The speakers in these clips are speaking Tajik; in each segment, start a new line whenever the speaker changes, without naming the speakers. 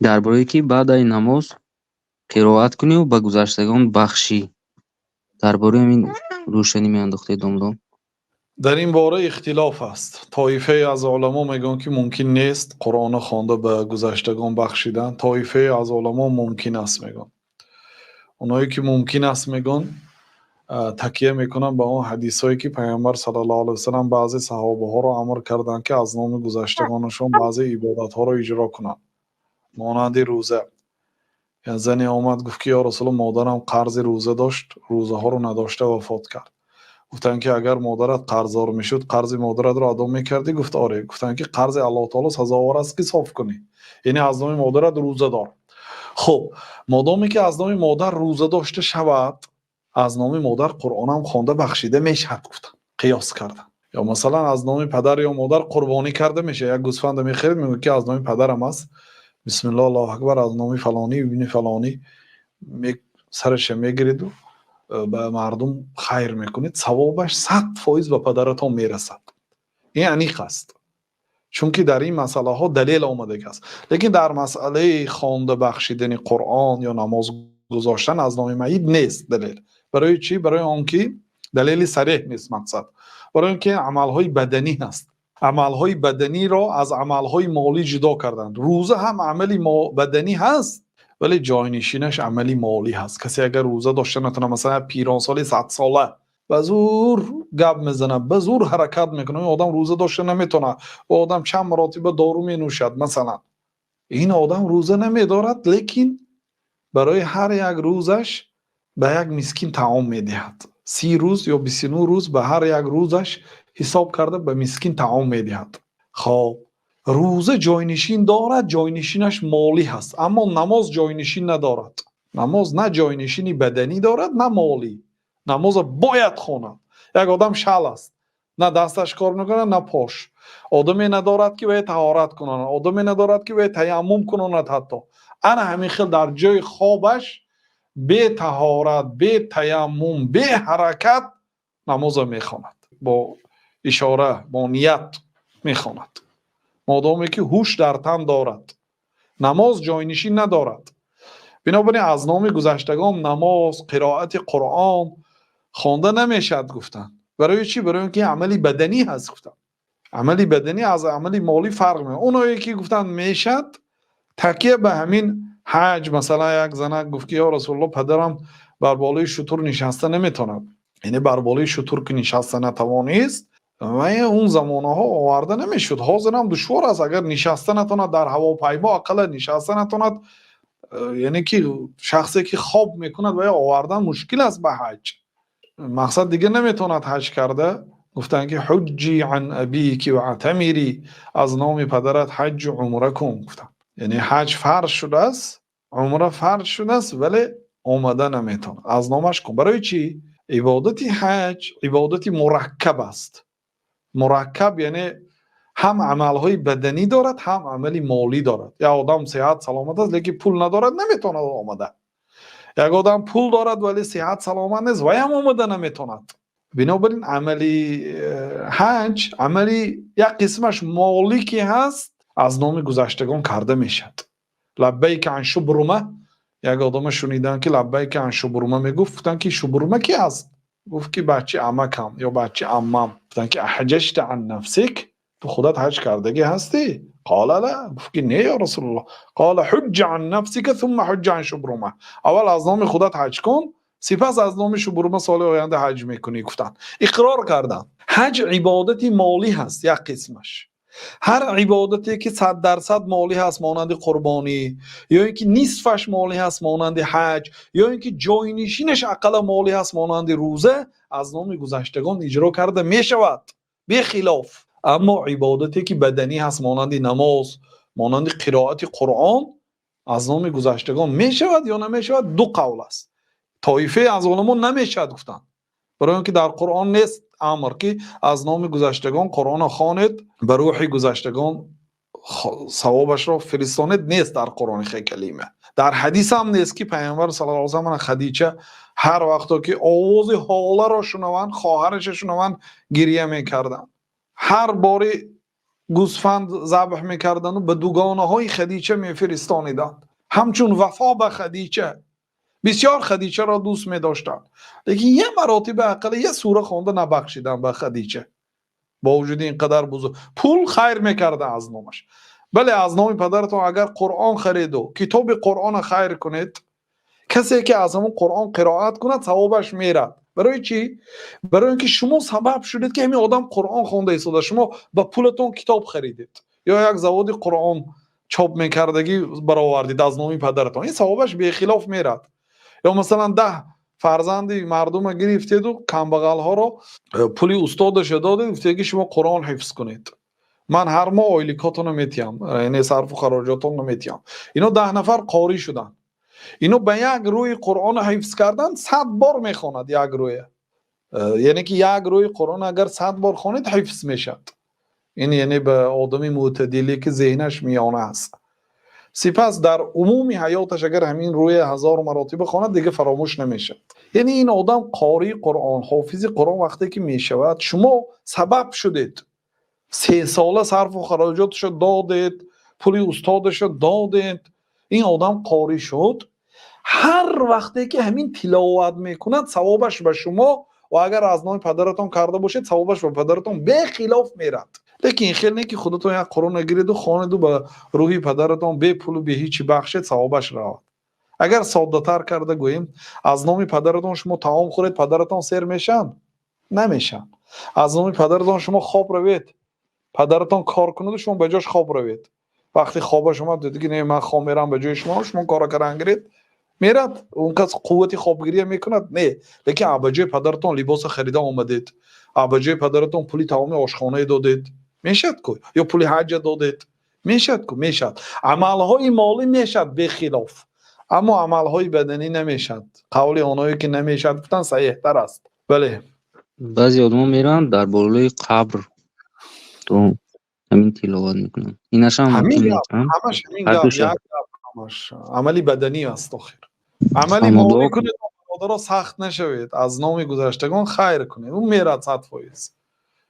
Дар бораи ки баъдаи намоз қироат кунӣ ба гузаштагон бахшӣ. Дар бораи ҳамин рӯшанӣ меандохтед, домло.
Дар ин бора ихтилоф аст. Тоифае аз уламо мегӯянд, ки мумкин нест Қуръонро хонда ба гузаштагон бахшидан. Тоифае аз уламо мумкин аст мегӯянд. Онҳое ки мумкин аст мегӯянд, такя мекунанд ба он ҳадисҳое, ки Паёмбар саллаллоҳу алайҳи васаллам баъзе саҳобаҳоро амр карданд, ки аз номи гузаштагонашон баъзе ибодатҳоро иҷро кунанд, монанди рӯза. Як зане омад, гуфт, ки ё Расулуллоҳ, модарам қарзи рӯза дошт, рӯзаҳоро надошта вафот кард. Гуфтанд, ки агар модарат қарздор мешуд, қарзи модаратро адо мекардӣ? Гуфт: оре. Гуфтанд, ки қарзи Аллоҳи таъоло сазовор аст, ки соф кунӣ, яъне аз номи модарат рӯза дор. Хуб, модоме ки аз номи модар рӯза дошта шавад, аз номи модар Қуръон ҳам хонда бахшида мешавад, гуфтанд, қиёс карданд. Ё масалан, аз номи падар ё модар қурбонӣ карда мешавад. Як гӯсфанда мехаред, мегӯяд, ки аз номи падарам аст, бисмиллоҳ, Аллоҳу акбар, аз номи фалонӣ ибни фалонӣ сараша мегиреду ба мардум хайр мекунед, савобаш 100% ба падаратон мерасад. Ин аниқ аст, чунки дар ин масъалаҳо далел омадагиаст. Лекин дар масъалаи хонда бахшидани Қуръон ё намоз гузоштан аз номи майит нест далел. Барои чӣ? Барои он ки далели сареҳ нест. Мақсад, барои он ки амалҳои баданӣ ҳаст. Амалҳои баданиро аз амалҳои молӣ ҷудо карданд. Рӯза ҳам амали баданӣ ҳаст, вале ҷойнишинаш амали молӣ ҳаст. Касе агар рӯза дошта натавонад, масалан, пиронсоли 100сола ба зӯр гап мезанад, ба зӯр ҳаракат мекунад, ин одам рӯза дошта наметавонад. О одам чанд маротиба дору менӯшад, масалан, ин одам рӯза намедорад, лекин барои ҳар як рӯзаш ба як мискин таом медиҳад. 30 рӯз ё 29 рӯз ба ҳар як рӯзаш ҳисоб карда ба мискин таом медиҳад. Хоб, рӯза ҷойнишин дорад, ҷойнишинаш молӣ ҳаст, аммо намоз ҷойнишин надорад. Намоз на ҷойнишини баданӣ дорад, на молӣ. Намоза бояд хонад. Як одам шал аст, на дасташ кор мекунад, на пош. Одаме надорад, ки вай таҳорат кунонад, одаме надорад, ки вай таяммум кунонад. Ҳатто ана ҳамин хел дар ҷои хобаш бетаҳорат, бетаяммум, беҳаракат намоза мехонад, бо ишора, бо ният мехонад, модоме ки ҳуш дар тан дорад. Намоз ҷойнишин надорад. Бинобар ин аз номи гузаштагон намоз, қироати Қуръон хонда намешавад, гуфтанд. Барои чӣ? Барои он ки амали баданӣ ҳаст, гуфтанд. Амали баданӣ аз амали молӣ фарқ мекунад. Оное ки гуфтанд мешад, такя ба ҳамин ҳаҷ. Масалан, як занак гуфт, ки ё Расулуллоҳ, падарам бар болои шутур нишаста наметавонад. Яъне бар болои шутур ки нишаста натавонист, ва он замонаҳо оварда намешуд, ҳозир ҳам душвор аст. Агар нишаста натавонад, дар ҳавопаймо ақалла нишаста натавонад, яъне ки шахсе ки хоб мекунад, ва овардан мушкил аст ба ҳаҷ. Мақсад, дигар наметавонад ҳаҷ карда. Гуфтанд, ки حجي عن أبيك واعتمري, аз номи падарат ҳаҷу умра кун, гуфтанд. Яъне ҳаҷ фарз шудааст, умра фарз шудааст, вале омада наметавонад, аз номаш кун. Барои чӣ? Ибодати ҳаҷ ибодати мураккаб аст. Мураккаб яъне ҳам амалҳои баданӣ дорад, ҳам амали молӣ дорад. Як одам сиҳат саломат аст, лекин пул надорад, наметавонад омада. Як одам пул дорад, вале сиҳат саломат нест, вайам омада наметавонад. Бинобар ин амали ҳаҷ амали як қисмаш молӣ ки ҳаст, аз номи гузаштагон карда мешавад. لبيك عن شبرمة. Як одама шуниданд, ки لبيك عن شبرمة мегуфт. Гуфтанд, ки Шубрума ки аст? Гуфт, ки бачи амакам ё бачи аммам. Гуфтанд, ки أحججت عن نفسك? Ту худат ҳаҷ кардагӣ ҳастӣ? قال لا. Гуфт, ки не, ё Расулуллоҳ. قال حج عن نفسك ثم حج عن شبرمة. Аввал аз номи худат ҳаҷ кун, сипас аз номи Шубрума соли оянда ҳаҷ мекунӣ, гуфтанд. Иқрор карданд. Ҳаҷ ибодати молӣ ҳаст як қисмаш. Ҳар ибодате ки 100% молӣ ҳаст, монанди қурбонӣ, ё ин ки нисфаш молӣ ҳаст, монанди ҳаҷ, ё ин ки ҷойнишинаш ақалла молӣ ҳаст, монанди рӯза, аз номи гузаштагон иҷро карда мешавад бехилоф. Аммо ибодате ки баданӣ ҳаст, монанди намоз, монанди қироати Қуръон, аз номи гузаштагон мешавад ё намешавад, ду қавл аст. Тоифае аз уламо намешавад гуфтанд, барои он ки дар Қуръон нест амр, ки аз номи гузаштагон Қуръонро хонед, ба рӯҳи гузаштагон савобашро фиристонед. Нест дар Қуръони хе калима. Дар ҳадис ҳам нест, ки Пайғамбар саллаллоҳу алайҳи васаллам, Хадича ҳар вақто ки овози ҳоларо шунаванд, хоҳараша шунаванд, гиря мекарданд. Ҳар бори Гӯсфанд забҳ мекарданду ба дугонаҳои Хадича мефиристониданд, ҳамчун вафо ба Хадича. Бисёр Хадичаро дӯст медоштанд, лекин як маротиба ақалла як сура хонда набахшиданд ба Хадича, бо вуҷуди ин қадар бузург пул хайр мекарда аз номаш. Бале, аз номи падаратон агар Қуръон хариду китоби Қуръонро хайр кунед, касе ки аз ҳамон Қуръон қироат кунад, савобаш мерад. Барои чӣ? Барои ин ки шумо сабаб шудед, ки ҳамин одам Қуръон хонда истода. Шумо ба пулатон китоб харидед ё як заводи Қуръон чоп мекардагӣ баровардед аз номи падаратон, ин савобаш бехилоф мерад. Ё масалан, 10 фарзанди мардума гирифтеду камбағалҳоро, пули устодаша додед, гуфтед, ки шумо Қуръон ҳифз кунед, ман ҳар моҳ ойликотонро метиҳам, яъне сарфу хароҷотонро метиҳам. Ино 10 нафар қорӣ шуданд. Ино ба як рӯи Қуръонро ҳифз кардан 100 бор мехонад як рӯя, яъне ки як рӯи Қуръон агар 100 бор хонед, ҳифз мешавад. Ин яъне ба одами мӯътадиле, ки зеҳнаш миёна аст. Сипас дар умуми ҳаёташ агар ҳамин рӯя 1000 маротиба хонад, дига фаромӯш намешавад. Яъне ин одам қории Қуръон, ҳофизи Қуръон вақте ки мешавад, шумо сабаб шудед, 3 сола сарфу хароҷоташо додед, пули устодашо додед, ин одам қорӣ шуд. Ҳар вақте ки ҳамин тиловат мекунад, савобаш ба шумо ва агар аз номи падаратон карда бошед, савобаш ба падаратон бехилоф мерад. Лекин ин хел не, ки худатон як Қуръонро гиреду хонеду ба рӯҳи падаратон бепулу беҳичи бахшед, савобаш равад. Агар соддатар карда гӯем, аз номи падаратон шумо таом хӯред, падаратон сер мешаванд? Намешаванд. Аз номи падаратон шумо хоб равед, падаратон кор кунаду шумо ба ҷош хоб равед, вақте хобаш омад, ки не, ман хоб мерам, ба ҷои шумо шумо кора кардан гиред, мерад? Он кас қуввати хобгирия мекунад? Не. Лекин ба ҷои падаратон либоса харида омадед, ба ҷои падаратон пули таоми ошхонае додед, мешавад ку? Ё пули ҳаҷа додед, мешавад ку? Мешавад. Амалҳои молӣ мешавад бехилоф, аммо амалҳои баданӣ намешавад. Қавли оное, ки намешавад гуфтан, саҳеҳтар аст, бале.
Баъзе одамо мераванд, дар болои қабр то ҳамин тиловат мекунанд, инашам
ҳамин
мумкин
гап
нест?
Ҳамаш ҳамин
Ҳар
гап.
душа.
Як гап, ҳамаш амали баданӣ аст. Охир амали
Аммо
молӣ
дуо
кунед, бародаро, сахт нашавед. Аз номи гузаштагон хайр кунед, ӯ мерад, 100%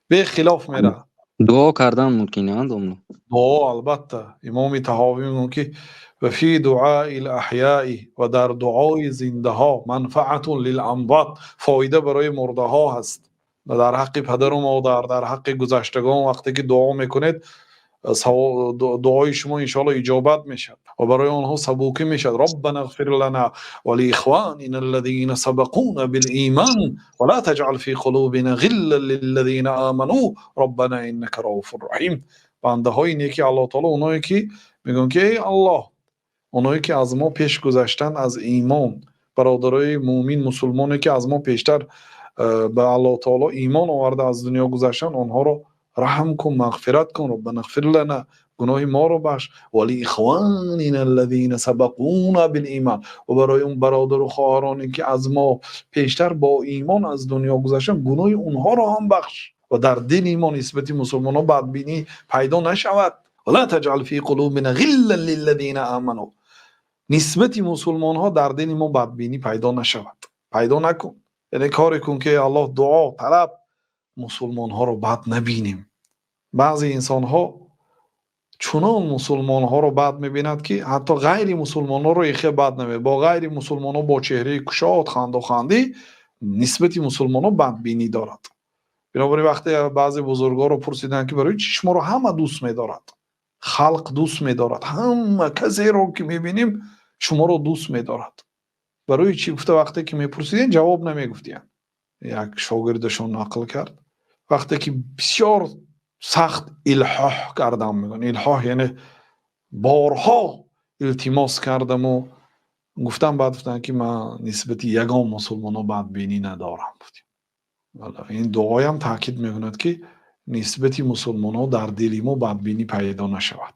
бехилоф мерад.
Дуо кардан мумкин, а, домла?
Дуо, албатта. Имоми Таҳовӣ мегӯяд, ки وفي دعاء الأحياء, ва дар дуои зиндаҳо, منفعة للأموات, фоида барои мурдаҳо ҳаст. Ва дар ҳаққи падару модар, дар ҳаққи гузаштагон вақте ки дуо мекунед, дуои шумо иншоалло иҷобат мешавад ва барои онҳо сабукӣ мешавад. ربنا اغفر لنا ولإخواننا الذين سبقونا بالإيمان ولا تجعل في قلوبنا غلا للذين آمنوا ربنا إنك رءوف رحيم. Бандаҳои неки Аллоҳ таоло оное, ки мегӯянд, ки эй Аллоҳ, оное, ки аз мо пеш гузаштанд аз имон, бародарои муъмин, мусулмоне, ки аз мо пештар ба Аллоҳ таоло имон оварда аз дунё гузаштанд, онҳоро раҳм кун, мағфират кун. ربنا اغفر لنا, гуноҳи моро бахш, ولإخواننا الذين سبقونا بالإيمان, ва барои он бародару хоҳароне, ки аз мо пештар бо имон аз дунё гузаштанд, гуноҳи онҳоро ҳам бахш ва дар дили мо нисбати мусулмонон бадбинӣ пайдо нашавад. ولا تجعل في قلوبنا غلا للذين آمنوا, нисбати мусулмонҳо дар дили мо бадбинӣ пайдо нашавад, пайдо накун. Яъне коре кун, ки Аллоҳ, дуо талаб, мусулмонҳоро бад набинем. Баъзе инсонҳо чунон мусулмонҳоро бад мебинад, ки ҳатто ғайри мусулмонҳоро ихе бад намебинад. Бо ғайри мусулмонҳо бо чеҳраи кушод хандохандӣ, нисбати мусулмонҳо бадбинӣ дорад. Бинобар ин вақте баъзе бузургҳоро пурсиданд, ки барои чӣ шуморо ҳама дӯст медорад, халқ дӯст медорад, ҳама касеро ки мебинем, шуморо дӯст медорад, барои чӣ гуфта вақте ки мепурсидем, ҷавоб намегуфтиянд. Як шогирдашон нақл кард: вақте ки бисёр сахт илҳоҳ кардам, мегӯянд илҳоҳ яъне борҳо илтимос кардаму гуфтам, баъд гуфтанд, ки ман нисбати ягон мусулмоно бадбинӣ надорам. Ин дуоям таъкид мекунад, ки нисбати мусулмонҳо дар дили мо бадбинӣ пайдо нашавад.